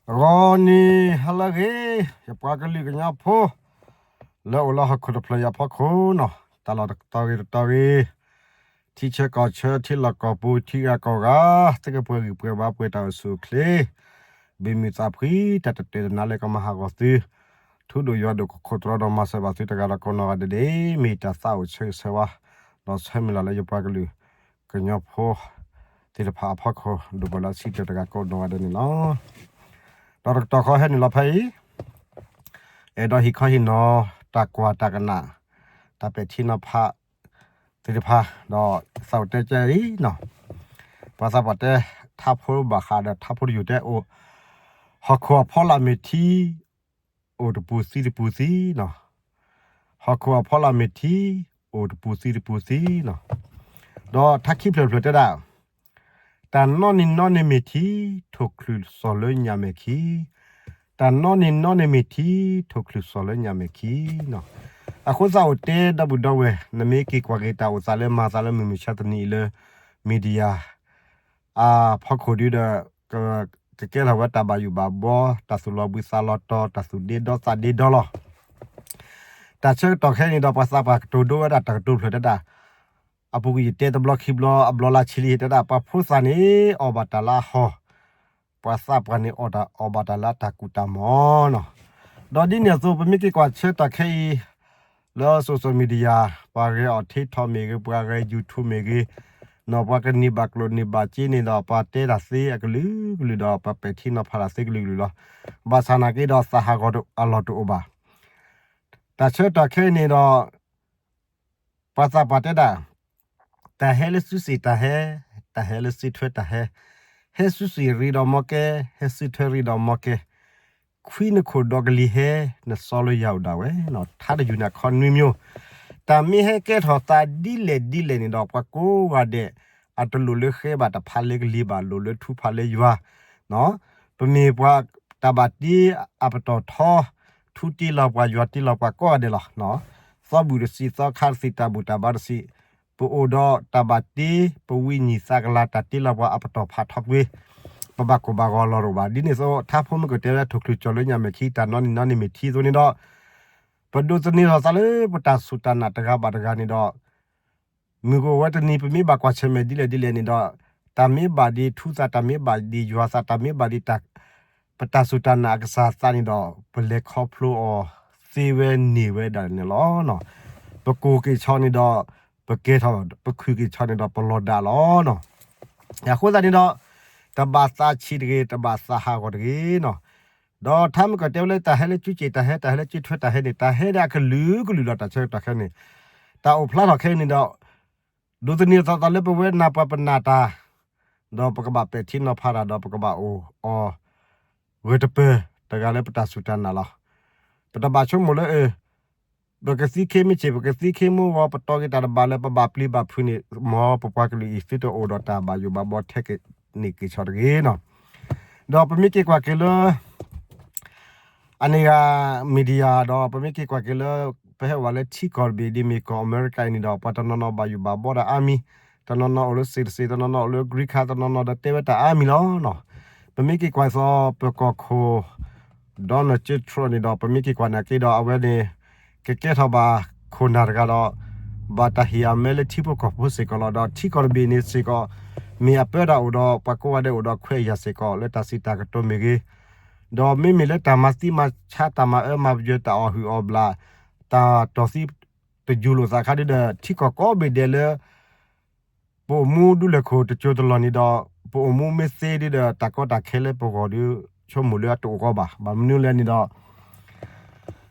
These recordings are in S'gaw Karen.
ဂီၤနံၤဟါလၢအဂ့ၤ, ယပှၤကလုာ်ကညီဖိ လၢအိၣ်လၢဟီၣ်ခိၣ်တဖျၢၣ်အံၤအဖီခိၣ်နီၤ, တၢ်လီၢ်တတီၤဂ့ၤတတီၤဂ့ၤ, ထံဆၢကီၢ်ဆၢ ထံလီၢ်ကီၢ်ပူၤ ထံဂၤကီၢ်ဂၤ, သုကပှဲၤဂံၢ်ပှဲၤဘါ ပှဲၤတၢ်အိၣ်ဆူၣ်အိၣ်ချ့, ဘၣ်မုာ်သးဖှံ တၢ်တတၢာ်တနါလၢကမၤဟးဂီၤသု, ထူဒိၣ်ယွၤဒိၣ်ခိၣ်ခိၣ်တြီဒီးမၤစၢၤဘၣ်သုတဂၤဒီးကိးနီၢ်ဂၤဒဲးန့ၣ် မ့ၢ်တၢ်သးအိၣ်ဆၢဂ့ၤဆၢဝါ ဒီးဆၢမုၢ်လၢ်လၢယပှၤကလုာ်ကညီဖိသ့ၣ်တဖၣ်အဖီခိၣ် ဒိၣ်ပှၤလၢအဆံတၢတဂၤကိးနီၢ်ဂၤဒဲးန့ၣ်လီၤ. ဒီးတကတီၢ်ဃီဟဲနုာ်လီၤဖဲအံၤ, အဲၣ်ဒိးဟ့ၣ်ခီဟ့ၣ်နီၤ တၢ်ကွၢ်တၢ်ကနၣ် တၢ်ပဲာ်ထံနီၤဖးသ့ၣ်တဖၣ်, ဒီးသးအိၣ်တဲကဲအံၤနီၤ, ပှၤသးပှၢ်တဲ ထါဖိဘၣ်ဃးဒီးထါဖိတယုၢ်တဲအိၣ်, ဟီၣ်ခိၣ်အဖီလာ်မ့ၢ်ထံ အိၣ်တပူၤသံတပူၤသံနီၤ, ဟီၣ်ခိၣ်အဖီလာ်မ့ၢ်ထံ အိၣ်တပူၤသံတပူၤသံနီၤ, ဒီးထါခံဖျၢၣ်တဖျၢၣ်တဲဒၣ် တၢ်နီနံၤနီန့ၣ်မ့ၢ်ထံ ထိၣ်ချုးစီၤလၢညၣ်မဲာ်ခံ, တၢ်နီနံၤနီန့ၣ်မ့ၢ်ထံ ထိၣ်ချုးစီၤလၢညၣ်မဲာ်ခံနီၤ, အဃိသးအိၣ်တဲဒီပုၢ်ဒီဝဲၢ် နမ့ၢ်က့ၤကွၢ်က့ၤတၢ်အိၣ်သးလၢမၤသးလၢမုၢ်မဆါတနံၤအံၤလၢ media အဖီခိၣ်ဒုဒီး ကကဲထီၣ်ဝဲတၢ်ဘၣ်ယိၣ်ဘၣ်ဘီ တၢ်သူၣ်လီၤဘှံးသးလီၤတီၤ တၢ်သူၣ်ဒ့ဒီသးဒ့ဒီလီၤ. တၢ်ဆၢကတီၢ်ခဲအံၤန့ၣ်ဒီး ပှၤသးပှၢ်ကတိၤဒိဝဲဒၣ်တၢ်ကတိၤဖျၢၣ်တဲဒၣ်, အပူၤကွံာ်ယတဲတဘျီခံဘျီ အဘျီလၢဆံလံတဲဒၣ် ပှၤဖိသၣ်န့ၣ် အီၣ်ဘၣ်တၢ်လၢအဟီၣ်, ပှၤသးပှၢ်န့ၣ်အီၣ်ဘၣ်တၢ်လၢအတၢ်ကူၣ်တၢ်မီၤနီၤ. ဒီးဒ်န့ၣ်အသိး ပမ့ၢ်က့ၤကွၢ်ဆၢတၢ်ခဲအံၤ လၢ social media ပှၤဂဲၤအီၣ် TikTok မ့ၢ်ဂ့ၤ ပှၤဂဲၤ YouTube မ့ၢ်ဂ့ၤ, နီၢ်ပှၤကန့ၢ်ဘၣ်ကျိၣ်န့ၢ်ဘၣ်စ့န့ၣ်ဒီး ပှၤတဲတၢ်သ့အကလုာ်ကလုာ်ဒီး ပှၤပဲာ်ထံနီၤဖးတၢ်သ့ကလုာ်ကလုာ်လီၤ. ဘၣ်ဆၣ်နာ်က့ဒီး သးဟးဂီၤအလီၢ်တအိၣ်ဘၣ်. တၢ်ဆၢကတီၢ်ခဲအံၤန့ၣ်ဒီး ပှၤသးပှၢ်တဲဒၣ်, တၢ်ဟဲလၢစုစ့ၣ်တၢ်ဟဲ, တၢ်ဟဲလၢစုထွဲတၢ်ဟဲ, ဟဲစုစ့ၣ်ရ့ဒီးမီကဲ, ဟဲစုထွဲရ့ဒီးမီကဲ, ခွံနခိၣ်ဒီးကလံၤဟဲ, နစီလၢယၤအိၣ်ဒၣ်ဝဲ, ထါတယုၢ်န့ၣ်အခီနွံမျိုး, တၢ်မ့ၢ်ဟဲကဲထီၣ်သးဒ်လဲၣ်ဒ်လဲၣ်န့ၣ်ဒီး ပှၤကိးဂၤဒဲး အတလိၣ်လၢဃဲဘၣ် တဖးလၢကလံၤဘၣ် လိၣ်လၢထူဖးလၢယွၤ ပမ့ၢ်ပှၤတၢ်ဘၣ်တ့အပတီၢ်ထီ, ထူတ့လီၤပှၤ ယွၤတ့လီၤပှၤကိးဂၤဒဲးလီၤ. သီဘူၣ်တဆံး သီခါတဆံး တၢ်ဘူၣ်တၢ်ဘါတဆံး, ပအိၣ်ဒီးတၢ်ဘၣ်တ့ ပဝံနံၤသးကလၤ တၢ်တ့လီၤပှၤအပတီၢ်ဖးထီကွ့, ပဘၣ်ကိၢ်ဘၣ်ဂီၤလီၤတအိၣ်ဘၣ်. ဒ်န့ၣ်အသိး ထါဖိမုၢ်ကတဲလၢ ထိၣ်ချုးစီၤလၢညၣ်မဲာ်ခံ တၢ်နီနံၤနီန့ၣ်မ့ၢ်ထံအသိးန့ၣ်ဒီး ပဒိးသန့ၤထီၣ်သးလၢပတၢ်စူၢ်တၢ်နာ်တဂၤဘၣ်တဂၤန့ၣ်ဒီး မုၢ်ကအိၣ်ဝဲတနံၤ ပမ့ၢ်ဘၣ်ကွၢ်ဆၢၣ်မဲာ်ဒ်လဲၣ်ဒ်လဲၣ်န့ၣ်ဒီး တၢ်မ့ၢ်ဘၣ်ဒ်ထူသး တၢ်မ့ၢ်ဘၣ်ဒ်ယွၤသး တၢ်မ့ၢ်ဘၣ်ဒ် ပတၢ်စူၢ်တၢ်နာ်အကစၢ်သးန့ၣ်ဒီး ပလဲၤခီဖျိအီၤသ့ဝဲန့ၣ်လီၤ. ပကိၢ်က့ၤဆီန့ၣ်ဒီး ပကဲထီၣ် ပခုၣ်က့ၤဆီန့ၣ်ဒီး ပလီၤဒၣ်လီၤ. အဃိသတးန့ၣ်ဒီး တဘၣ်သးဆံးတဂ့ၤ တဘၣ်သးဟးဂီၤတဂ့ၤနီၤ. ဒီးထါမုၢ်ကီၢ်တဲဝဲလၢ တၢ်ဟဲလၢစုစ့ၣ်တၢ်ဟဲ တၢ်ဟဲလၢစုထွဲတၢ်ဟဲန့ၣ် တၢ်ဟဲဒၣ်အကလုာ်ကလုာ်လီၤ. တၢ်ဆၢကတီၢ်ခဲအံၤန့ၣ် တၢ်အိၣ်ဖျါထီၣ်ခဲအံၤန့ၣ်ဒီး ဒိးသန့ၤထီၣ်သးလၢပဝဲနၢ်ပှၤပနာ်တၢ် ဒီးပကဘၣ်ပဲာ်ထံနီၤဖးတၢ် ဒီးပကဘၣ်အိၣ်အီၤ ဂၢၢ်တပၢၢ်တဂၤလၢပတၢ်စူၢ်တၢ်နာ်လီၤ. ပတဘၣ်ဆိကမိၣ်လၢ ပကသံခ့မ့ၢ်ဆ့ၣ် ပကသံခ့မ့ၢ်ဂီၤ ပတီၢ်က့ၤတၢ်တဘၣ်လၢပဘၣ်ပျံၤဘၣ်ဖုးန့ၣ် မ်ပပှၤကလုာ်အံၤ သုတအိၣ်ဒီးတၢ်ဘၣ်ယိၣ်ဘၣ်ဘီထဲက့ၤန့ၢ်က့ၤဆီတဂ့ၤနီၤ. ဒီးပမ့ၢ်က့ၤကွၢ်က့ၤလၢ အန့ၣ်ဂၤ media ဒီး ပမ့ၢ်က့ၤကွၢ်က့ၤလၢ ပဟဲဝဲလၢထံကီၢ်တဘ့ၣ် ဒ်မ့ၢ်ကီၢ်အမဲရကၤအံၤန့ၣ်ဒီး ပှၤတနီၤနီၤဘၣ်ယိၣ်ဘၣ်ဘီတၢ်အါမံၤ, တနီၤနီၤအိၣ်လၢ citizen, တနီၤနီၤအိၣ်လၢ green card, တနီၤနီၤဒီးတဲဝဲတၢ်အါမံၤလီၤ. ပမ့ၢ်က့ၤကွၢ်သီ ပကီၢ်ခိၣ် Donald J Trump န့ၣ်ဒီး ပမ့ၢ်က့ၤကွၢ်နာ်က့ဒီး အဝဲန့ၣ် ကကဲထီၣ်ဘၣ်ခိၣ်နၢ်တဂၤဒီး ဘၣ်တၢ်ဟ့ၣ်အမဲလၢထံဖိကီၢ်ဖိစ့ၢ်ကီးလီၤ. ဒီးထံကီၢ်တဘ့ၣ်န့ၣ်စ့ၢ်ကီး မ့ၢ်အပၢတၢ်အိၣ်ဒီး ပှၤကိးဂၤဒဲးအိၣ်ဒီးခွဲးယာ်စ့ၢ်ကီး လၢတၢ်စံးတၢ်ကတိၤမ့ၢ်ဂ့ၤ, ဒီးမ့မ့ၢ်လၢတၢ်မၤသံမၤဆါ တၢ်မၤအၢမၤပယွဲ တၢ်အီၣ်ဟုၣ်အီၣ်ဘျး တၢ်တီၢ်သံတယူၤလိာ်သးခါဒ်ဒီး ထံကီၢ်ကိးဘ့ၣ်ဒဲးလၢ ပအိၣ်မူဒူလဲၤခိၣ်တစိၢ်တလီၢ်န့ၣ်ဒီး ပအိၣ်မူမ့ၢ်သ့ဒ်ဒီး တၢ်ကီတၢ်ခဲလၢပဂီၢ်ဒီး ဆိကမိၣ်လၢအတအိၣ်ကီးဘၣ်. ဘၣ်မနုၤလဲၣ်န့ၣ်ဒီး တၢ်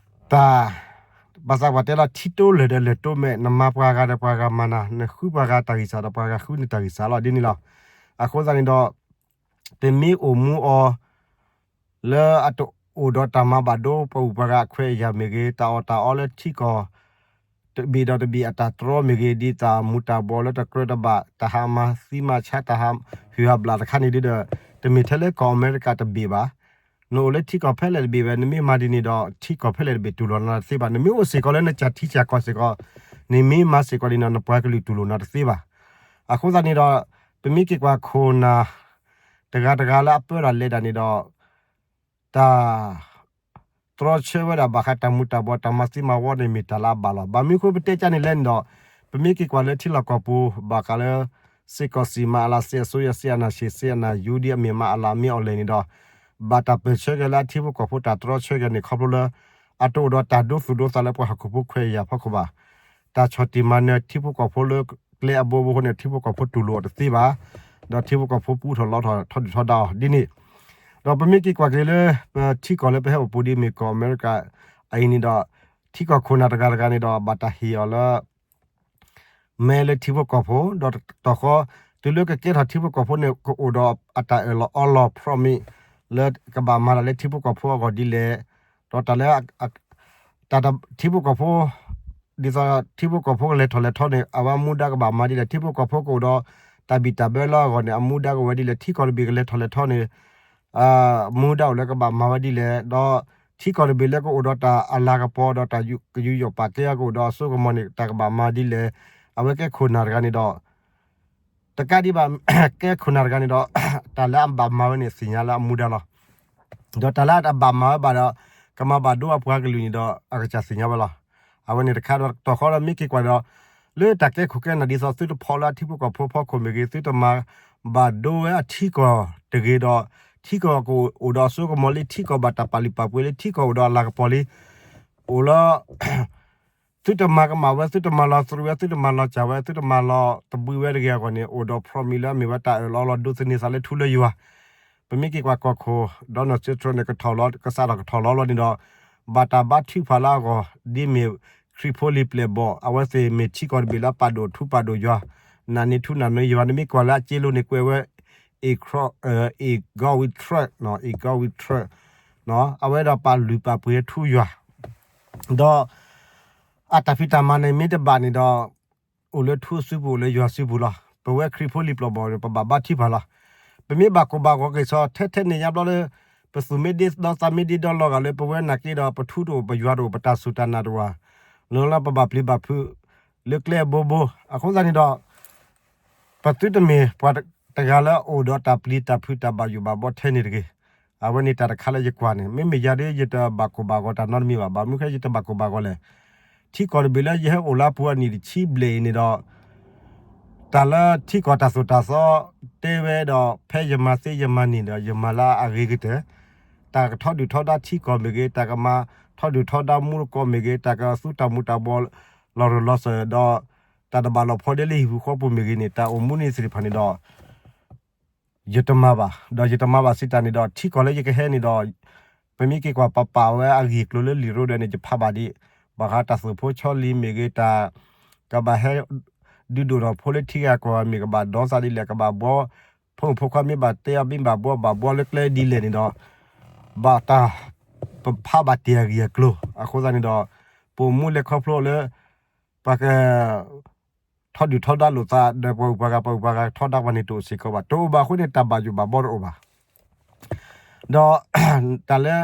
ဘၣ်သးပှၢ်တဲလီၤ ထံတိလဲၢ်ဒီးလဲၢ်တိမဲာ်, နမၤပှၤဂၤဒီးပှၤဂၤမၤနၤ, နဃုပှၤဂၤတၢ်ဂံၢ်စၢ်ဒီးပှၤဂၤဃုနတၢ်ဂံၢ်စၢ်လီၤ. ဒ်န့ၣ်လီၤ. အဃိသတးန့ၣ်ဒီး ပမ့ၢ်အိၣ်မူအီၤ လၢအတအိၣ်ဒီးတၢ်မၤဘၣ်ဒိ ပှၤဂုၤပှၤဂၤအခွဲးအယာ်မ့ၢ်ဂ့ၤ, တၢ်အီၣ်တၢ်အီလၢထံကီၢ် တဘ့ၣ်ဒီးတဘ့ၣ်အတၢ်တြီမ့ၢ်ဂ့ၤ, ဒ်တၢ်မူၤတၢ်ဘှီးလၢတကြၢးတဘၣ်, တၢ်ဟးမၤသံမၤဆါ တၢ်ဟးဟုၣ်ဟးဘျးတခါန့ၣ်ဒ်ဒီး တမ့ၢ်ထဲလၢကီၢ်အမဲရကၤတဘ့ၣ်ဘၣ်. နအိၣ်လၢထံကီၢ်ဖဲလဲၣ်တဘ့ၣ်ဝဲ နမ့ၢ်မၤဒ်န့ၣ်ဒီး ထံကီၢ်ဖဲလဲၣ်တဘ့ၣ်တူၢ်လိာ်နၤတသ့ဘၣ်. နမ့ၢ်အိၣ်စ့ၢ်ကီးလၢနကၢ်ထံကၢ်ကီၢ်စ့ၢ်ကီး, နမ့ၢ်မၤစ့ၢ်ကီးဒ်န့ၣ်ဒီး နပှၤကလုာ်တူၢ်လိာ်နၤတသ့ဘၣ်. အဃိသတးန့ၣ်ဒီး ပမ့ၢ်က့ၤကွၢ်ခိၣ်နၢ် တဂၤတဂၤလၢအပၢတၢ်လဲၤတၢ်န့ၣ်ဒီး တၢ် တြီဆၢဝဲဒၣ်ဘၣ်ဃးတၢ်မူၤတၢ်ဘှီးတၢ်မၤသံမၤဝီန့ၣ်မ့ၢ်တၢ်လၢအဘၣ်လီၤ. ဘၣ်မနုၤအဃိပတဲကၠၢန့ၣ်လဲၣ်န့ၣ်ဒီး ပမ့ၢ်က့ၤကွၢ်လၢထံလီၢ်ကီၢ်ပူၤ ဘၣ်ဃးလၢ စ့ၢ်ကီးစံးမၤအလၤ စစ်အစိုးရ စစ်အာဏာရှင် စစ်အာဏာယူဒံး အမ့ၢ်မၤအလၤမ့ၢ်အီၤလဲၣ်န့ၣ်ဒီး ဘၣ်တၢ်ပၢၢ်ဆၢက့ၤလၢအထံဖိကီၢ်ဖိတၢ်တြီဆၢက့ၤန့ၣ် ခီဖျိလၢ အတအိၣ်ဒီးတၢ်ဒိသူၣ်ဒိသးလၢပှၤဟီၣ်ခိၣ်ဖိခွဲးယာ်ဖီခိၣ်ဘၣ်. တၢ်ဆီၣ်တံၢ်မၤနၢၤထံဖိကီၢ်ဖိလၢကျဲအဘိဘိအဃိန့ၣ် ထံဖိကီၢ်ဖိတူၢ်လိာ်အီၤတသ့ဘၣ်. ဒီးထံဖိကီၢ်ဖိပူထီၣ်လီထီၣ်ထီဒုၣ်ထီဒါအီၤဒ်န့ၣ် ဒီးပမ့ၢ်က့ၤကွၢ်က့ၤလၢ ပထံကီၢ်လၢပဟဲအိၣ်ပူၤဒ်မ့ၢ်ကီၢ်အမဲရကၤ အံၤန့ၣ်ဒီး ထံကီၢ်ခိၣ်နၢ်တဂၤတဂၤန့ၣ်ဒီး ဘၣ်တၢ်ဟ့ၣ်အီၤလၢ မဲလၢထံဖိကီၢ်ဖိ ဒီးတခီ တုၤလၢကကဲထီၣ်ထံဖိကီၢ်ဖိန့ၣ် ကအိၣ်ဒီးအတၢ်အၢၣ်လီၤအီလီၤ promise လၢကဘၣ်မၤတၢ်လၢထံဖိကီၢ်ဖိအဂီၢ်ဒ်လဲၣ်, ဒီးတၢ်လၢ တၢ်ထံဖိကီၢ်ဖိ ဒ်သိးထံဖိကီၢ်ဖိကလဲၤထီၣ်လဲၤထီန့ၣ် အဝဲအမူဒါကဘၣ်မၤဒ်လဲၣ်, ထံဖိကီၢ်ဖိကအိၣ်ဒီးတၢ်ဘံၣ်တၢ်ဘၢလၢအဂီၢ်န့ၣ် အမူဒါကဝဲဒ်လဲၣ်, ထံကီၢ်တဘ့ၣ်ကလဲၤထီၣ်လဲၤထီန့ၣ် မူဒါအိၣ်လၢကဘၣ်မၤဝဲဒ်လဲၣ်, ဒီးထံကီၢ်တဘ့ၣ်လၢကအိၣ်ဒီးတၢ်အလၤကပီၤဒီးတၢ်ကယူးယီၣ်ပာ်ကဲအကအိၣ်ဒီးအစိကမီၤန့ၣ် တၢ်ကဘၣ်မၤဒ်လဲၣ်, အဝဲကဲခိၣ်နၢ်တဂၤန့ၣ်ဒီး တကးဒံးဘၣ် ကဲခိၣ်နၢ်တဂၤန့ၣ်ဒီး တၢ်လၢအဘၣ်မၤဝဲန့ၣ် သ့ၣ်ညါလၢအမူဒါလီၤ. ဒီးတၢ်လၢအဘၣ်မၤဝဲဘၣ်ဒီး ကမၤဘၣ်ဒိအပှၤကလုာ်န့ၣ်ဒီး အကစၢ်သ့ၣ်ညါဝဲလီၤ. အဝဲန့ၣ်တခါဒီး တီၢ်ဃီဒီးမ့ၢ်က့ၤကွၢ်ဒီး လၢတၢ်ကဲခိၣ်ကဲနၢ်ဒ်သိးသုတဖီၣ်လၢအထံဖိကီၢ်ဖိဖီခိၣ်မ့ၢ်ဂ့ၤ, သုတမၤဘၣ်ဒိဝဲအထံကီၢ်တဂ့ၤဒီး ထံကီၢ်ကအိၣ်ဒီးအစိကမီၤလံ, ထံကီၢ်ဘၣ်တၢ်ပာ်လုၢ်ပာ်ပှ့ၤလံ, ထံကီၢ်အိၣ်ဒီးအလၤကပီၤလံ, အိၣ်လၢ သုတမၤကမၣ်ဝဲ, သုတမၤလီၤသရူးဝဲ, သုတမၤလီၤစၢ်ဝဲ, သုတမၤလီၤတဘှံးဝဲတဂ့ၤအဂီၢ်န့ၣ် အိၣ်ဒီး promise လၢအမ့ၢ်ဝဲတၢ်အၢၣ်လီၤအီလီၤဒိးသန့ၤသးလၢထူလၢယွၤ. ပမ့ၢ်က့ၤကွၢ်ကီၢ်ခိၣ် Donald Trump န့ၣ် ကထီၣ်လီၤ ကစးထီၣ်ကထီၣ်လီၤလီၤန့ၣ်ဒီး ဘၣ်တၢ်ဘါထုကဖၣ်လၢအဂီၢ် ဒ်မ့ၢ်ခရံာ်ဖိလံၤပျဲၢ်ဘီၣ် အဝဲသ့ၣ်မ့ၢ်ထံကီၢ်တဘ့ၣ်လၢပာ်ဒိၣ်ထူပာ်ဒိၣ်ယွၤ, နာ်န့ၢ်ထူနာ်န့ၢ်ယွၤ, နမ့ၢ်ကွၢ်လၢအစ့လိၤန့ၣ် ကွဲးဝဲ အ့ၣ် God with truck နီၤ, အ့ၣ် God with truck နီၤ, အဝဲဒီးပာ်လုၢ်ပာ်ပှ့ၤထူယွၤ ဒီး အတၢ်ဖံးတၢ်မၤန့ၣ်မ့ၢ်တဘၣ်န့ၣ်ဒီး အိၣ်လၢထူအစုပူၤ အိၣ်လၢယွၤစုပူၤလီၤ. ပဝဲခရံာ်ဖိလံၤပျဲၢ်ဘီၣ်န့ၣ် ပဘၣ်ဘါထုကဖၣ်လီၤ. ပမ့ၢ်ဘၣ်ကိၢ်ဘၣ်ဂီၤက့ၤဆီ ထဲထဲန့ၣ်ညါဘျီလၢ ပသူၣ်မ့ၢ်ဒ့ဒီသးမ့ၢ်ဒ့ဒီလီၤဂာ်လၢ ပဝဲနာ်က့ဒီး ပထူတအိၣ် ပယွၤတအိၣ် ပတၢ်စူၢ်တၢ်နာ်တအိၣ်ဧါ, လၢလၢပဘၣ်ပျံၤဘၣ်ဖုး လၢကျဲအဘိဘိ အဃိသတးန့ၣ်ဒီး ပသုတမ့ၢ်ပှၤတဂၤလၢအအိၣ်ဒီးတၢ်ပျံၤတၢ်ဖုးတၢ်ဘၣ်ယိၣ်ဘၣ်ဘီထဲန့ၣ်တဂ့ၤ. အဝဲန့ၣ်တၢ်တခါလၢယကွၢ်န့ၣ် မ့မ့ၢ်ယၤဒီး ယတဘၣ်ကိၢ်ဘၣ်ဂီၤတၢ်နီတမံၤဘၣ်. ဘၣ်မနုၤဃိယတဘၣ်ကိၢ်ဘၣ်ဂီၤလဲၣ်. ထံကီၢ်တဘ့ၣ်လၢယဟဲအိၣ်လၢအပူၤအနံၣ်တဆံဘျဲၣ်အံၤန့ၣ်ဒီး တၢ်လၢထံကီၢ်တၢ်သိၣ်တၢ်သီ တဲဝဲဒီး ဖဲယမၤသ့ယမၤန့ၢ်ဒီး ယမၤလၢအဂ့ၤကတၢၢ်, တၢ်ကထီဒုၣ်ထီဒါထံကီၢ်မ့ၢ်ဂ့ၤ, တၢ်ကမၤထီဒုၣ်ထီဒါမူတကီၢ်မ့ၢ်ဂ့ၤ, တၢ်ကသူတၢ်မူၤတၢ်ဘှီးလီၤရၢၢ်လီၤစၢၤဒီး တၢ်တဘၣ်လီၤဖီဒ့လၢဟံၣ်ပူၤဃီပူၤမ့ၢ်ဂ့ၤန့ၣ် တၢ်အိၣ်မူန့ၣ်သ့ၣ်တဖၣ်န့ၣ်ဒီး ယတမၤဘၣ်, ဒီးယတမၤဘၣ်စံးတၢ်န့ၣ်ဒီး ထံကီၢ်လၢယကဟဲန့ၣ်ဒီး ပမ့ၢ်က့ၤကွၢ်ပပာ်ဝဲအဂ့ၢ်အကျိၤလၢလံာ်ရိဒၢးန့ၣ် ယဖးဘၣ်ဒံး, ဘၣ်ဃးတၢ်သိၣ်ဖိဆီလံၤမ့ၢ်ဂ့ၤ, တၢ်ကဘၣ်ဟဲ ဒုးဒိၣ်ထီၣ်ဖိလၢထံဂၤကီၢ်ဂၤမ့ၢ် ကဘၣ်ဒီသးဒ်လဲၣ်, ကဘၣ်ဘှီ ဖိမုၣ်ဖိခွါမ့ၢ်ဘၣ်တဲအီၤ မ့ၢ်ဘၣ်ဘှီ ဘၣ်ဘှီလၢကျဲဒ်လဲၣ်န့ၣ်ဒီး ဘၣ်တၢ် ပဖးဘၣ်တ့ၢ်အဂ့ၢ်အကျိၤ, အဃိသတးန့ၣ်ဒီး ပအိၣ်မူလဲၤခီဖျိလၢ ပှၤက ထီဒုၣ်ထီဒါလိာ်သး ဒီးပှၤအုၣ်ပှၤဂၤ ပှၤအုၣ်ပှၤဂၤထီဒါပှၤန့ၣ် တအိၣ်စ့ၢ်ကီးဘၣ်. တအိၣ်ဘၣ်အဃိန့ၣ် တၢ်ဘၣ်ယိၣ်ဘၣ်ဘီတအိၣ်ဘၣ်. ဒီး တၢ်လၢ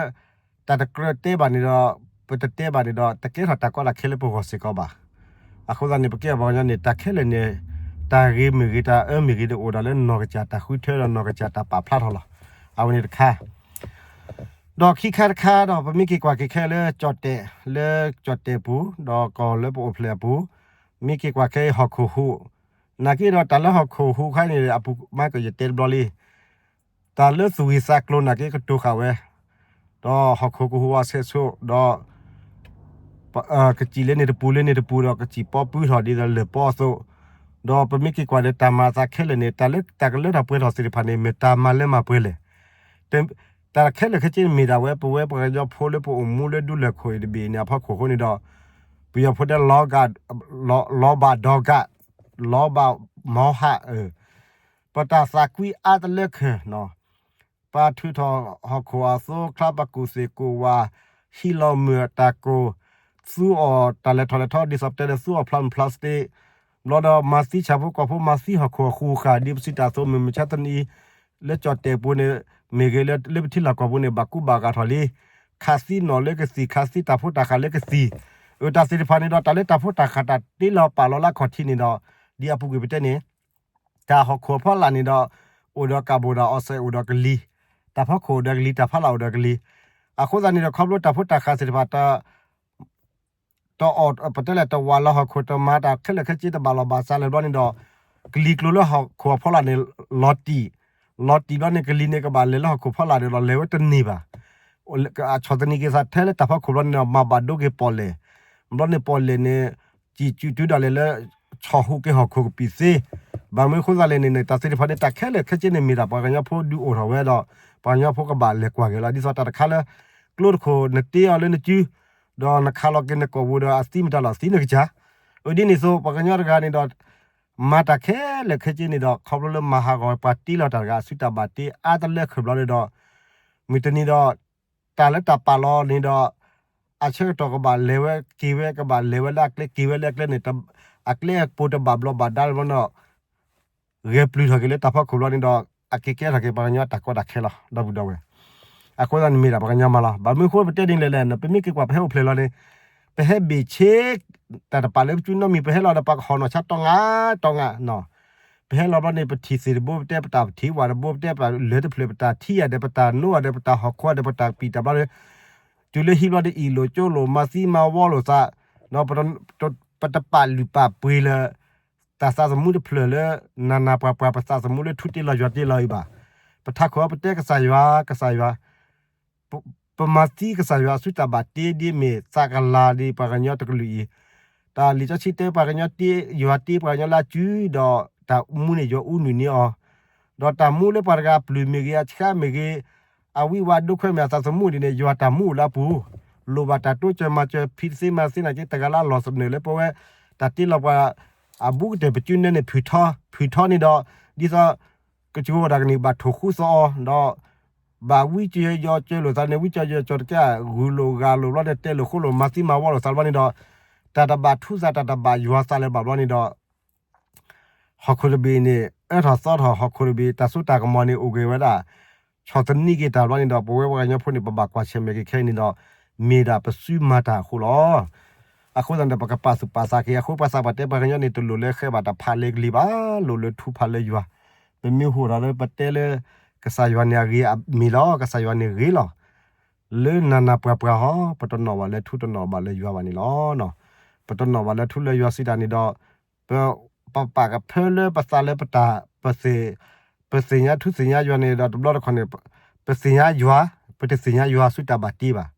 တၢ်တကြၢးတဲဘၣ်န့ၣ်ဒီး ပတတဲဘၣ်န့ၣ်ဒီး တကဲထီၣ်တၢ်ကီတၢ်ခဲလၢပဂီၢ်စ့ၢ်ကီးဘၣ်. အဃိသတးန့ၣ် ပကဲပှၤကညီန့ၣ် တၢ်ခဲလၢာ်န့ၣ် တၢ်ဂ့ၤမ့ၢ်ဂ့ၤ တၢ်အၢမ့ၢ်ဂ့ၤန့ၣ် အိၣ်ဒၣ်လၢနီၢ်ကစၢ်တၢ်ဃုထၢဒီးနီၢ်ကစၢ်တၢ်ပာ်ဖျါထီၣ်လီၤ. အဝဲန့ၣ်တခါ ဒီးခံခါတခါဒီး ပမ့ၢ်က့ၤကွၢ်က့ၤခဲလၢကၠီၣ်တဲာ် လၢကၠီၣ်တဲာ်ပူၤ ဒီးကီၢ်လၢပအိၣ်ဖျဲၣ်အပူၤ, မ့ၢ်က့ၤကွၢ်ခဲအံၤဟီၣ်ခိၣ်ဟူး, နာ်က့ဒီးတၢ်လၢဟီၣ်ခိၣ်ဟူးခါန့ၣ် အပူၤမၤကယတဲတဘျီလံ. တၢ်လၢသူၣ်ဂ့ၤသးကျိၤနာ်က့ကတိၤဃာ်ဝဲ, ဒီးဟီၣ်ခိၣ်ကဟူးဝးဆဲးဆိး ဒီး ကစံၣ်လၢန့ၣ်တပူၤလၢန့ၣ်တပူၤဒီး ကစံၣ်ပီပုၢ်ထီၣ်ဒ်သိးလၢၢ်ပီအသိး, ဒီးပမ့ၢ်က့ၤကွၢ်ဒီး တၢ်မၤအသးခဲလၢာ်န့ၣ် တၢ်လၢတၢ်ကလၢထီၣ်ပှဲၤထီၣ်သ့ၣ်တဖၣ်န့ၣ် မ့ၢ်တၢ်မၤလၢမၤပှဲၤလဲၣ်. တၢ်ခဲလၢာ်ခဲဆ့န့ၣ်မ့ၢ်ဒၣ်ဝဲ ပဝဲပှၤကညီဖိလၢပအိၣ်မူလၢဒူလၢၢ်ခိၣ်အံၤတဘ့ၣ်န့ၣ် အဖီခိၣ်အဃိန့ၣ်ဒီး ပယီၤဖိတဲ လီၤဘၣ်ဒီဂၤ လီၤဘၣ်မီဟး ပတၢ်သးကွံအါတလၢခဲ ပာ်ထုးထီၣ်ဟီၣ်ခိၣ်အသိး ချါပကိၣ်သ့ၣ်ကိၣ်ဝါ ဟံးလီၤမုၢ်အတၢ်ကိၣ် သူအီၤတၢ်လဲၤထီၣ်လဲၤထီ ဒ်သိးပတဲဒီး သူအီၤ plastic plastic ဘျီဒီး မၤသံဆၣ်ဖိကီၢ်ဖိ မၤသံဟီၣ်ခိၣ်အဃူအဃာ် ဒ်ပစံးတၢ်အသိး မုၢ်မဆါတနံၤအံၤ လၢကၠီၣ်တဲာ်ပူၤန့ၣ် မ့ၢ်ဂ့ၤ လၢပထံလီၢ်ကီၢ်ပူၤန့ၣ် ဘၣ်ကူဘၣ်ဂာ်ထီၣ်လံ ခးသံနီၣ်လၢကသံၣ် ခးသံတၢ်ဖိတၢ်ဃာ်လၢကသံၣ် အတၢ်သ့ၣ်တဖၣ်န့ၣ်ဒီး တၢ်လၢတၢ်ဖိတၢ်ဃာ်တၢ်တ့လီၤပာ်လီၤလၢအခီၣ်ထံးန့ၣ်ဒီး ဒ်အပူၤကွံာ်ပတဲန့ၣ် တၢ်ဟီၣ်ခိၣ်အဖီလာ်န့ၣ်ဒီး အိၣ်ဒီး carbon dioxide အိၣ်ဒီးကလံၤ တၢ်ဖီခိၣ်အိၣ်ဒီးကလံၤ တၢ်ဖီလာ်အိၣ်ဒီးကလံၤ, အဃိသတးန့ၣ်ဒီး ခီဖျိတၢ်ဖိတၢ်ဃၢ်သ့ၣ်တဖၣ် တအီၣ် ပတဲလဲၣ် တဝးလီၤဟီၣ်ခိၣ် တမၤတၢ်ခဲလၢာ်ခဲဆ့ တဘၣ်လီၢ်ဘၣ်စးလၢၤဘျီန့ၣ်ဒီး ကလံၤကျိၤလၢဟီၣ်ခိၣ်အဖီလာ်န့ၣ် လီၤတံၢ်, လီၤတံၢ်ဘျီန့ၣ် ကလံၤန့ၣ်ကဘၣ်လဲၤလၢဟီၣ်ခိၣ်ဖီလာ်ဒီး လဲၤဝဲတန့ၢ်ဘၣ်. အဆီၣ်သနံးက့ၤသးထဲလၢတၢ်ဖီခိၣ်ဘျီန့ၣ်ဒီး မၤဘၣ်ဒိက့ၤပီၣ်လဲၣ်, ဘျီန့ၣ်ပီၣ်လဲၣ်န့ၣ် စံၣ်စုတုၤဒၣ်လဲာ်လၢ ဆီၣ်ဟူးက့ၤဟီၣ်ခိၣ်ကပံာ်သ့, ဘၣ်မနုၤအဃိသတးလဲၣ်န့ၣ် တၢ်သ့ၣ်တဖၣ်န့ၣ် တၢ်ခဲလၢာ်ခဲဆ့န့ၣ် မ့ၢ်ဒၣ်ပှၤကညီဖိဒုးအိၣ်ထီၣ်ဝဲဒီး ပှၤကညီဖိကဘၣ်လဲၤကွၢ်က့ၤလီၤ. ဒ်သိးတၢ်တခါလၢ ကျိတခိၣ်နတ့အီၤလၢနစု ဒီးနခးလီၤက့ၤနကိာ်ပူၤဒီးအသံမတၤလီၤသံနကစၢ်. အဒ်န့ၣ်အသိး ပှၤကညီတဂၤန့ၣ်ဒီး မၤတၢ်ခဲလၢာ်ခဲဆ့န့ၣ်ဒီး ခီဖျိလၢမၤဟးဂီၤပှၤတ့လီၤတၢ်တဂၤအစုတၢ်ဘၣ်တ့အါတလၢခဲဘျီန့ၣ်ဒီး မုၢ်တနံၤဒီး တၢ်လၢတၢ်ပာ်လီၤန့ၣ်ဒီး အဆၢကတီၢ်ကဘၣ်လဲၤဝဲက့ၤဝဲ ကဘၣ်လဲၤဝဲလၢအကျဲက့ၤဝဲလၢအကျဲန့ၣ် အကျဲအပိၤတဘၣ်ဘျီးဘၣ်ဒါလၢၤဘျီန့ၣ်ဒီး ဂဲၤပျုၢ်ထီၣ်က့ၤလၢတၢ်ဖီခိၣ်ဘျီန့ၣ်ဒီး အက့ၤကဲထီၣ်က့ၤပှၤကညီတၢ်ကီတၢ်ခဲလီၤ ဒီပုၢ်ဒီဝဲၢ်. အဃိသတးန့ၣ်မ့ၢ်ဒၣ်ပှၤကညီမၤလီၤ. ဘၣ်မနုၤအဃိပတဲဒ်န့ၣ်လဲၣ်လဲၣ် ပမ့ၢ်က့ၤကွၢ်ပဟဲအိၣ်ဖျဲၣ်လီၤန့ၣ် ပဟဲဘ့ၣ်ဆ့ တၢ်တပာ်လၢပစုနီတမံၤ ပဟဲလီၤဒီးပှၤကဟီၣ်နီၤဆါတီၢ်ငါ တီၢ်ငါနီၤ ပဟဲလီၤဘျီန့ၣ် ပထံၣ်သ့ၣ်တဘိ ပတဲပတၢ်ထံၣ်ဝၣ်တဘိ ပတဲပတၢ်လၢၢ်တဖျၢၣ် ပတၢ်ထံၣ်ယၤဒီး ပတၢ်နိအီၤဒီး ပတၢ်ဟီၣ်ခိၣ်ဒီး ပတၢ်ပံာ်တၢ်ဘျီဒီး တုၤလၢဟံၣ်ဘျီဒီး အ့ၣ်လိာ်ကၠိလိာ် မၤသံမၤဝီလိာ်သး ဒီး ပတပာ်လုၢ်ပာ်ပှ့ၤလၢ တၢ်သးသမူတဖျၢၣ်လၢ နးနးပှၤပှၤ ပသးသမူလၢထူတ့လီၤယွၤတ့လီၤအံၤဘၣ်. ပထးခိၣ်ပတဲကစၢ်ယွၤ ကစၢ်ယွၤ ပမၤသံကစၢ်ယွၤအစုတၢ်ဘၣ်တ့ဒ်မ့ၢ်သးကလၤဒ်ပှၤကညီတကလုာ်အံၤ, တၢ်လံာ်စီဆှံတဲပှၤကညီတ့ ယွၤတ့ပှၤကညီလၢအစုဒီးတၢ်မူန့ၣ် ယွၤအူနုၢ်န့ၢ်အီၤ, ဒီးတၢ်မူလၢပှၤတဂၤအပျုၢ်မ့ၢ်ဂ့ၤ အဆှးမ့ၢ်ဂ့ၤ အဝံဝါဒိခွဲမ့ၢ်အသးသမူဒ်န့ၣ် ယွၤတၢ်မူအိၣ်လၢအပူၤ, လိၣ်ဘၣ်တၢ်တိစၢၤမၤစၢၤ ဖံးတသ့မၤသ့နာ်က့ တဂၤလၢအလီၢ်သနၢၣ်လၢပဝဲ တၢ်တ့လီၤပှၤ အဘူးကတၢၢ်ပကၠူနဲန့ၣ် ဖုၣ်ထီန့ၣ်ဒီး ဒ်သိး ကစၢၢ်ဝဲဒၣ်ကန့ၣ် ဘၣ်ထိၣ်ဃူသီအီၤ ဒီး ဘၣ်ဝံကၠီယီၤကၠီလိာ်သးန့ၣ် ဝံကၠီယီၤကၠီတကဲ ဂုာ်လိာ်ဂၤလိာ်ဘျီန့ၣ် တဲလိာ်ဃိလိာ် မၤသံမၤဝီလိာ်သးဘျီန့ၣ်ဒီး တၢ်တဘၣ်ထူသး တၢ်တဘၣ်ယွၤသးလၢၤဘၣ်ဘျီန့ၣ်ဒီး ဟီၣ်ခိၣ်တဘ့ၣ်န့ၣ် အၢထီၣ်သီထီၣ် ဟီၣ်ခိၣ်တဘ့ၣ် တၢ်စိတၢ်ကမီၤန့ၣ် အိၣ်က့ၤဝဲဒၣ် ဆီၣ်သနံးက့ၤတၢ်ဘျီန့ၣ်ဒီး ပဝဲပှၤကညီဖိန့ၣ် ပဘၣ်ကွၢ်ဆၢၣ်မဲာ်က့ၤခဲအံၤန့ၣ်ဒီး မ့ၢ်ဒၣ်ပစုမၤတၢ်အဃိလီၤ. အဃိသတးန့ၣ် ပကပာ်သူၣ်ပာ်သးက့ၤ အဃိပှၤသးပှၢ်တဲပှၤကညီန့ၣ် တလိၣ်လၢဃဲဘၣ်တၢ်ဖးလဲကလံၤဘၣ်, လိၣ်လၢထူဖးလၢယွၤ, ပမ့ၢ်ဟူးထီၣ်လၢပတဲလၢ ကစၢ်ယွၤန့ၣ်အဂ့ၤအမ့ၢ်လီၤ, ကစၢ်ယွၤန့ၣ်ဂ့ၤလီၤ. လၢနးနးပှၤပှၤဟီ ပတနီၣ်ဘၣ်လၢထူတနီၣ်ဘၣ်လၢယွၤဘၣ်န့ၣ်လီၤ. ပတနီၣ်ဘၣ်လၢထူလၢယွၤစံးတၢ်န့ၣ်ဒီး ပ ပပာ်ကဖၢလၢပသးလၢပတၢ် ပသ့ၣ်ညါထူသ့ၣ်ညါယွၤန့ၣ်ဒီး တဘျီတခီၣ်န့ၣ် ပသ့ၣ်ညါယွၤ, ပတသ့ၣ်ညါယွၤဆူတၢ်ဘၣ်တ့ဘၣ်.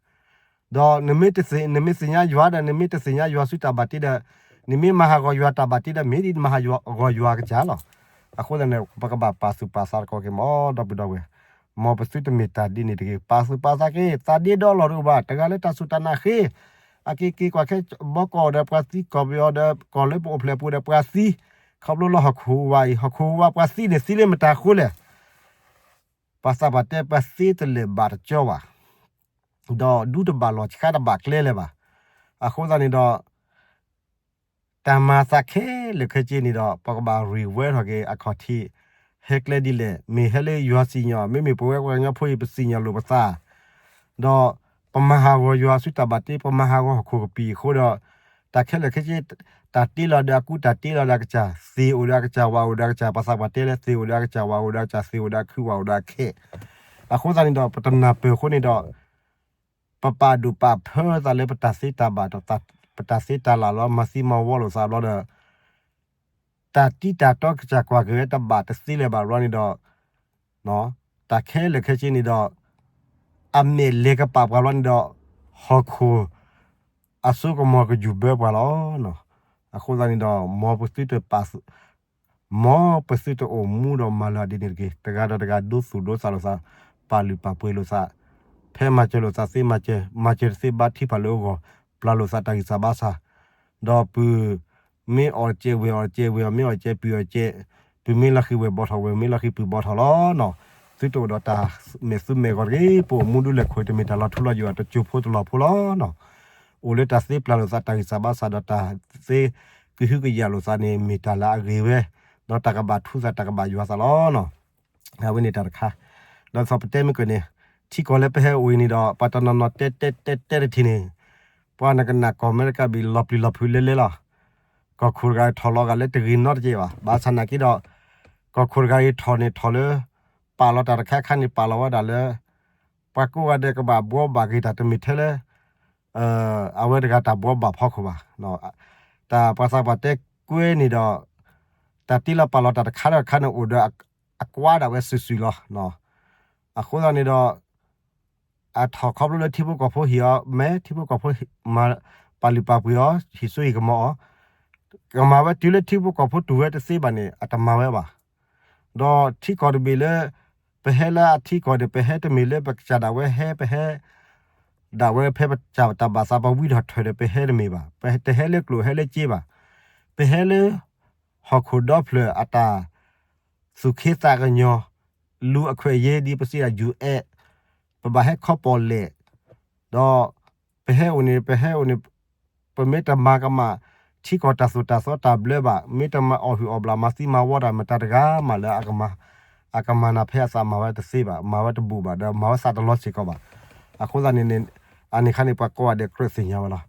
ဒီး နမ့ၢ်သ့ၣ်ညါယွၤဒီး နမ့ၢ်တသ့ၣ်ညါယွၤဆူတၢ်ဘၣ်တ့ဒီး နမ့ၢ်မၤဟးဂီၤယွၤတၢ်ဘၣ်တ့ဒီး မ့ၢ်ဒ်နမၤဟးဂီၤယွၤကစၢ်လီၤ. အဃိသတးန့ၣ် ပကဘၣ်ပာ်သူၣ်ပာ်သးတကီၢ်က့ၤမး ဒီပုၢ်ဒီဝဲၢ်, မ်ပသုတမ့ၢ်တၢ်ဒ်န့ၣ်တဂ့ၤ, ပာ်သူၣ်ပာ်သးက့ၤ သးဒ့ဒီလီၢ်တအိၣ်ဘၣ်, တဂၤလၢတၢ်စူၢ်တၢ်နာ်ဃ့, အက့ၤက့ၤကွၢ်ခဲ ဘီကီၢ်ဒီးပှၤသံ ကီၢ်ပယီၤဒီး ကီၢ်လၢပအိၣ်ဖျဲၣ်ပူၤဒီးပှၤသံ, ခီဖျိလၢဟီၣ်ခိၣ်ဝါအံၤ ဟီၣ်ခိၣ်ဝါပှၤသံန့ၣ် သံလၢမတၤအဃိလဲၣ်. ပှၤသးပှၢ်တဲပှၤသ့တလဲၤဘၣ်တကၠီဘၣ်, ဒီးဒူတဘၣ်လီၢ်ဆှါတဘၣ်ကျဲလၢၤဘၣ်. အဃိသတးန့ၣ်ဒီး တၢ်မၤသးခဲလၢာ်ခဲဆ့န့ၣ်ဒီး ပကဘၣ်ရံၣ်ဝဲထီၣ်က့ၤအခီၣ်ထံး, ဟဲကျဲဒ်လဲၣ်, မ့ၢ်ဟဲလၢယွၤစံၣ်ညီၣ်, မ့မ့ၢ်ပဝဲပှၤကညီဖိအံၤ ပစံၣ်ညီၣ်လိာ်ပသး, ဒီးပမၤဟးဂီၤယွၤဆူတၢ်ဘၣ်တ့, ပမၤဟးဂီၤဟီၣ်ခိၣ်ကပံာ်အဃိဒီး တၢ်ခဲလၢာ်ခဲဆ့, တၢ်တ့လီၤဒီးအကူ, တၢ်တ့လီၤဒီးအကစၢ်, သ့ၣ်အိၣ်ဒီးအကစၢ်, ဝၣ်အိၣ်ဒီးအကစၢ်, ပှၤသးပှၢ်တဲလၢသ့ၣ်အိၣ်ဒီးအကစၢ်, ဝၣ်အိၣ်ဒီးအကစၢ်, သ့ၣ်အိၣ်ဒီးအခု, ဝၣ်အိၣ်ဒီးအခဲ, အဃိသတးန့ၣ်ဒီး ပတနၢ်ပၢၢ်အဃိန့ၣ်ဒီး ပပာ်ဒိၣ်ပာ်ဖၢသးလၢပတၢ်သ့တၢ်ဘၣ်ဒီး ပတၢ်သ့တၢ်လၢ်လီၤ မၤသံမၤဝီလိာ်သးဘျီဒီး တၢ်တံၤတၢ်တီကစၢ်ကွၢ်က့ၤဝဲတဘၣ်တသ့လၢၤဘၣ်ဘျီန့ၣ်ဒီး တၢ်ခဲလၢာ်ခဲဆ့န့ၣ်ဒီး အမဲာ်လဲၤကပာ်ပှၤဘျီန့ၣ်ဒီး ဟီၣ်ခိၣ်အစိကမီၤကယူၢ်ဘၢပှၤလီၤ. အဃိသတးန့ၣ်ဒီး မ်ပသုတပာ် မ်ပသုတအိၣ်မူဒီးမၤလၢ်ဒ်န့ၣ်တဂ့ၤ. တဂၤဒီးတဂၤဒိသူၣ်ဒိသးလိာ်သး, ပာ်လုၢ်ပာ်ပှ့ၤလိာ်သး, ဖဲမၤစၢၤလိာ်သးသ့မၤစၢၤ, မၤစၢၤတသ့ဘါထံဖးလၢအဂီၢ်, ပျၢ်လိာ်သးတၢ်ဂံၢ်စၢ်ဘါစၢ်, ဒီးပုၢ်မ့ၢ်အီၣ်စဲးဝဲၢ်အီၣ်စဲးဝဲၢ်, မ့ၢ်အီၣ်စဲးပုၢ်အီၣ်စဲး, ပုၢ်မ့ၢ်လီၤဃံၤဝဲၢ်ဘီထီၣ်ဝဲၢ်, မ့ၢ်လီၤဃံၤပုၢ်ဘီထီၣ်လီၤ. သုတအိၣ်ဒီးတၢ်မဲာ်သူမဲာ်ဂီၤတဂ့ၤ. ပအိၣ်မူဒုးလဲၤခိၣ်တမ့ၢ်တၢ်လီၤထူလီၤယိာ် တစိၤဖိတလီၢ်ဖိလီၤ. အိၣ်လၢတၢ်သ့ပျၢ်လိာ်သးတၢ်ဂံၢ်စၢ်ဘါစၢ်ဒီးတၢ်သ့ကဟုကယာ်လိာ်သးန့ၣ် မ့ၢ်တၢ်လၢအဂ့ၤဝဲ, ဒီးတၢ်ကဘၣ်ထူသးတၢ်ကဘၣ်ယွၤသးလီၤ. အဝဲန့ၣ်တၢ်တခါ, ဒီးသီပတဲမ့ၢ်ကွၢ်န့ၣ်, ထံကီၢ်လၢပဟဲအိၣ်အံၤန့ၣ်ဒီး ပှၤတနီၤနီၤတဲတဲတဲတဲတထံၣ်န့ၣ်, ပှၤနကနၣ်ကီၢ်အမဲရကၤဘၣ်လီၤပျံၤလီၤဖုးလဲလဲလီၤ. ကီၢ်ခိၣ်တဂၤအံၤထီၣ်လီၤဂာ်လၢတဂ့ၤနီတကဲဘၣ်. ဘၣ်ဆၣ်နာ်က့ဒီး ကီၢ်ခိၣ်တဂၤအံၤထီၣ်န့ၣ်ထီၣ်လၢ ပ ပာ်လီၤတၢ်တခါခါန့ၣ် ပာ်လီၤဝဲဒၣ်လၢ ပှၤကိးဂၤဒဲးကဘၣ်ဘှီဘၣ်က့ၤတၢ်တမ့ၢ်ထဲလၢ အဝဲတဂၤတၢ်ဘှီဘၣ်ဖီခိၣ်ဘၣ်. တၢ်ပှၤသးပှၢ်တဲကွဲန့ၣ်ဒီး တၢ်တ့လီၤပာ်လီၤတၢ်တခါဒီးတခါန့ၣ်အိၣ်ဒီး အကွၢ်ဒၣ်ဝဲစုာ်စုာ်လီၤ. အဃိသတးန့ၣ်ဒီး အထီၣ်ခီဖျိလၢထံဖိကီၢ်ဖိဟ့ၣ်အီၤ မ့ၢ်ထံဖိကီၢ်ဖိမၤပာ်လုၢ်ပာ်ပှ့ၤအီၤ ဟ့ၣ်စိဟ့ၣ်ကမီၤအီၤ ကမၤဝဲတုၤလၢထံဖိကီၢ်ဖိတူၢ်ဝဲတသ့ဘၣ်န့ၣ် အတမၤဝဲဘၣ်. ဒီးထံကီၢ်တဘ့ၣ်လၢ ပဟဲလၢအထံကီၢ်ဒီး ပဟဲတမ့ၢ်လၢပကစၢ်ဒၣ်ဝဲဟဲ ပဟဲဒၣ်ဝဲဖဲပကစၢ်တၢ်ဘၣ်သး ပဝံထီၣ်ထၢၣ်ဒီး ပဟဲတမ့ၢ်ဘၣ်. ပတဟဲလၢကျိၣ်ဟဲလၢစ့ဘၣ်. ပဟဲလၢ ဟီၣ်ခိၣ်ဒီဖျၢၣ်အတၢ် သူၣ်ခ့သးကညီၤ လူအခွဲးအရေး ဒ်ပစံးဒၣ် ယူၢ်အဲး ပဘၣ်ဟဲခီပီၣ်လဲၣ် ဒီးပဟဲအိၣ်န့ၣ် ပဟဲအိၣ်န့ၣ် ပမ့ၢ်တမၤကမၣ် ထံကီၢ်တၢ်သိၣ်တၢ်သီတၢ်ဘျၢဘၣ်, မ့ၢ်တမၤအီၣ်ဟုၣ်အီၣ်ဘျၣ် မၤသံမၤဝီတၢ် မတၤတဂၤမးလၢ အကမၤနၤဖဲအသးမၤဝဲတသ့ဘၣ်, မၤဝဲတဘူၣ်ဘၣ် ဒီးမၤဝဲသးတလီၤစ့ၢ်ကီးဘၣ်. အဃိသတးန့ၣ်န့ၣ် အန့ၣ်ခါန့ၣ် ပှၤကိးဂၤဒဲးကြၢးသ့ၣ်ညါဝဲလီၤ.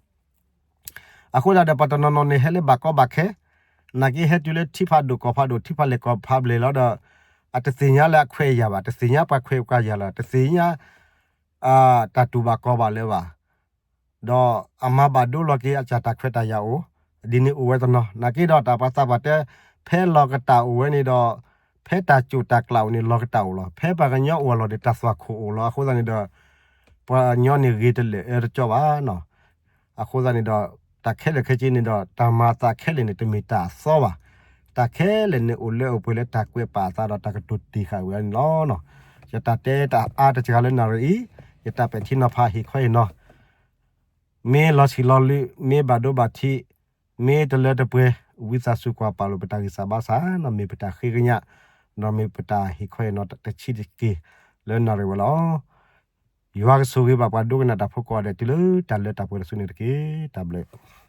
အဃိသတးဒီး ပှၤတနီၤနီၤန့ၣ် ဟဲလၢဘၣ်ကီဘၣ်ခဲ, နာ်က့ဟဲတုၤလၢထံဖးဒိၣ်ကီၢ်ဖးဒိၣ် ထံဖးလဲၢ်ကီၢ်ဖးလဲၢ်လီၤဒီး အတသ့ၣ်ညါလၢအခွဲးအယာ်ဘၣ်, တသ့ၣ်ညါပှၤခွဲးပှၤယာ်လီၤ, တသ့ၣ်ညါ တၢ်တူၢ်ဘၣ်ကီဘၣ်လၢၤဘၣ်, ဒီးအမၤဘၣ်ဒိလီၤက့ၤအတၢ်ခွဲးတၢ်ယာ်အိၣ်, ဒ်န့ၣ်အိၣ်ဝဲတနီၤ. နာ်က့ဒီးတၢ်ပှၤသးပှၢ်တဲ ဖဲလီၤကတၢ်အိၣ်ဝဲန့ၣ်ဒီး ဖဲတၢ်စိာ်တၢ်ကျးအိၣ်န့ၣ် လီၤကတၢ်အိၣ်လီၤ. ဖဲပှၤကညီအိၣ်အလီၢ်န့ၣ် တၢ်သွၣ်ခိၣ်အိၣ်လီၤ. အဃိသတးန့ၣ်ဒီး ပှၤကညီန့ၣ်ဂ့ၤတလၢာ်အၢတကၠီဘၣ်နီၤ. အဃိသတးန့ၣ်ဒီး တၢ်ခဲလၢာ်ခဲဆ့န့ၣ်ဒီး တၢ်မၤသးခဲလၢာ်န့ၣ် တမ့ၢ်တၢ်အသီဘၣ်. တၢ်ခဲလၢာ်န့ၣ်အိၣ်လၢအိၣ်ပှဲၤလၢတၢ်ကွဲးပာ်အသးဒီးတၢ်ကတိၤတ့ၢ်ဃာ်ဝဲန့ၣ်လီၤ. ယတၢ်တဲတၢ်အါတစှၤလၢနၣ်ရံၣ်အံၤ, ယတၢ်ပဲာ်ထံနီၤဖးဟ့ၣ်ခီဟ့ၣ်နီၤ မ့ၢ်လီၤဆံးလီၤလၢ မ့ၢ်ဘၣ်ဒိဘၣ်ထံး, မ့ၢ်တလၢတပှဲၤ, ဝံသးစူၤကွၢ်ပာ်လိာ်ပတၢ်ဂံၢ်စၢ်ဘါစၢ်နီၤ, မ့ၢ်ပတၢ်ဃ့ကညး, ဒီးမ့ၢ်ပတၢ်ဟ့ၣ်ခီဟ့ၣ်နီၤတဆံးတက့ၢ် လၢနၣ်ရံၣ်ဝဲလီၤ. ယွၤကဆိၣ်ဂ့ၤဘၣ်ပှၤဒိကနၣ်တၢ်ဖိကိးဂၤဒဲး တုၤလၢတၢ်လၢတၢ်ပှဲၤတစုန့ၣ်တက့ၢ်. တၢ်ဘျုး